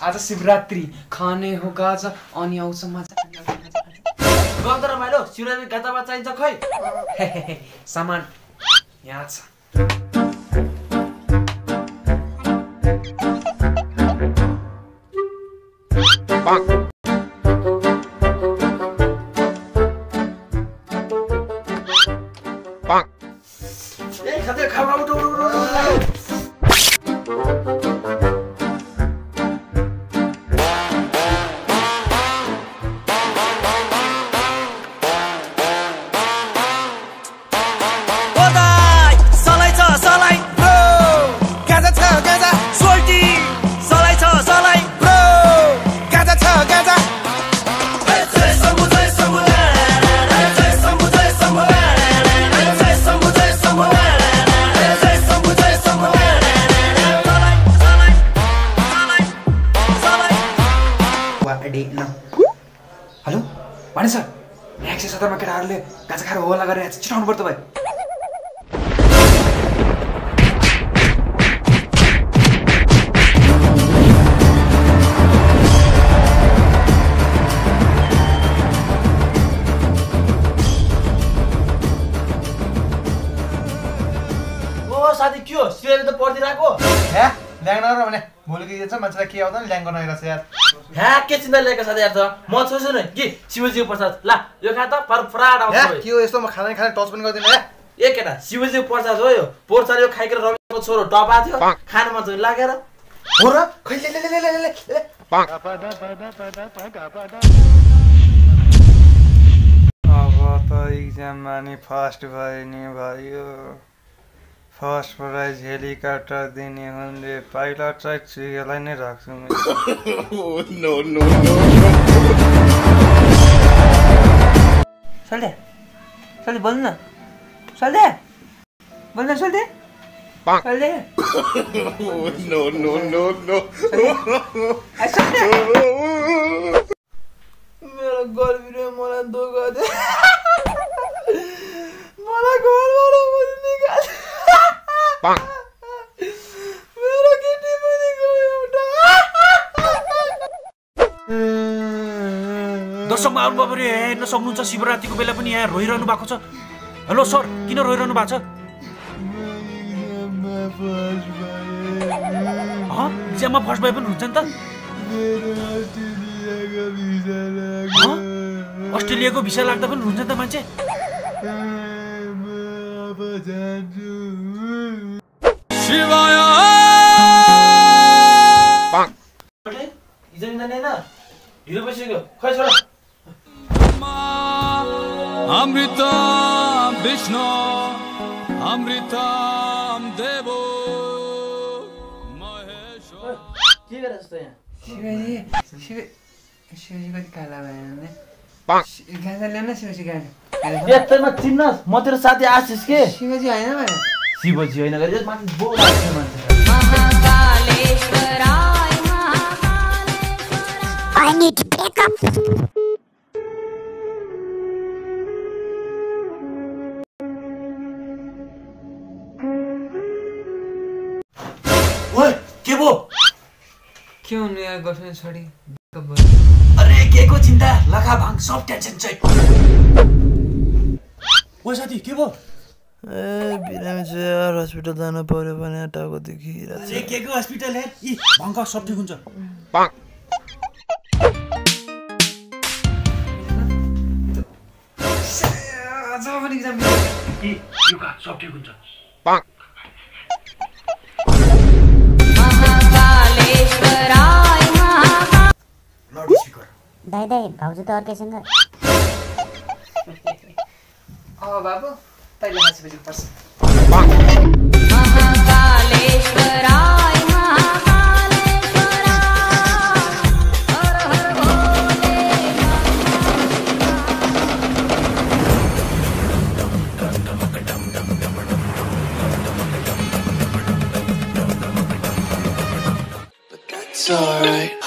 आज शिवरात्रि खाने हो गाजा अनि आउँछ मजा गफ त रमाइलो शिवरात्रि गाजामा चाहिन्छ खै सामान यहाँ छ खाते खाऊ उठो हेलो भने सर 170 मा केटाहरुले गाजा खाएर होला गरेर छिटाउनु पर्छ भाइ ओ साथी के हो सिरेले त पर्दिराको हे ल्याङ नगर भने भोलिको के छ मान्छेलाई के आउँदैन ल्याङ गर्न आइराछ यार ह्या के चिन्ता लिएका साथी यार त म छोछु न के शिवजी प्रसाद ला यो खा त फरफराट आउँछ के हो यस्तो म खाना टच पनि गर्दिन हे ए केटा शिवजी प्रसाद हो यो पोर्चाल यो खाइकेर रविको छोरो टपा थियो खान मन चाहिँ लागेर हो र खै ले अब त एक्जाममा नि फर्स्ट भयो नि भयो फर्स्ट प्राइज हेलिकप्टर दिने हुँदै पाइलट चाहिँ चुकेलाई नै राख्छु नो नो सल्दे सल्दे बोल्नु न सल्दे बोल्नु सल्दे सल्दे नो नो नो नो मेरो गर्मीले मलाई धोका दे मलाई घरबाट पनि निकाल मेरो केटी पनि गयो दर्शकमा आउनुभयो भने हेर्न सक्नुहुन्छ शिवरात्रिको बेला पनि यहाँ रोइरहनु भएको छ हेलो सर किन रोइरहनु भएको छ एक्जाममा फर्स्ट भए पनि हुन्छ नि त अस्ट्रेलियाको भिसा लाग्दा पनि हुन्छ नि त मान्छे शिवाय इजन जानेन हिरो बसेको खै छोरा अमृतम विष्णु अमृतम देवो महेश्वर के गरेछ जस्तो यहाँ शिवजी कति काला भयो गाजा ल्याउन शिवजी गाजा यस्तैमा चिन्न म तेरो साथी आशिष के शिवजी होइन भने शिवजी होइन गरे मान्छे बो लाग्छ मान्छे I need to pick up. ओए के भो के हुनु यार गर्लफ्रेन्ड छोडी अरे के को चिन्ता लखा भाङ सब टेन्सन चाहिँ ओ साथी के भो ए बिरामी छ यार हस्पिटल जानु पर्यो भने टाउको दुखिरहेछ अरे के को हस्पिटल है इ भङका सब ठीक हुन्छ आज पनि एक्जाम इ युका सब ठीक हुन्छ लाउड स्पिकर दाइ दाइ भाउजू त अर्कैसँग बाबु तैँले हाँसेपछि पर्छ It's alright.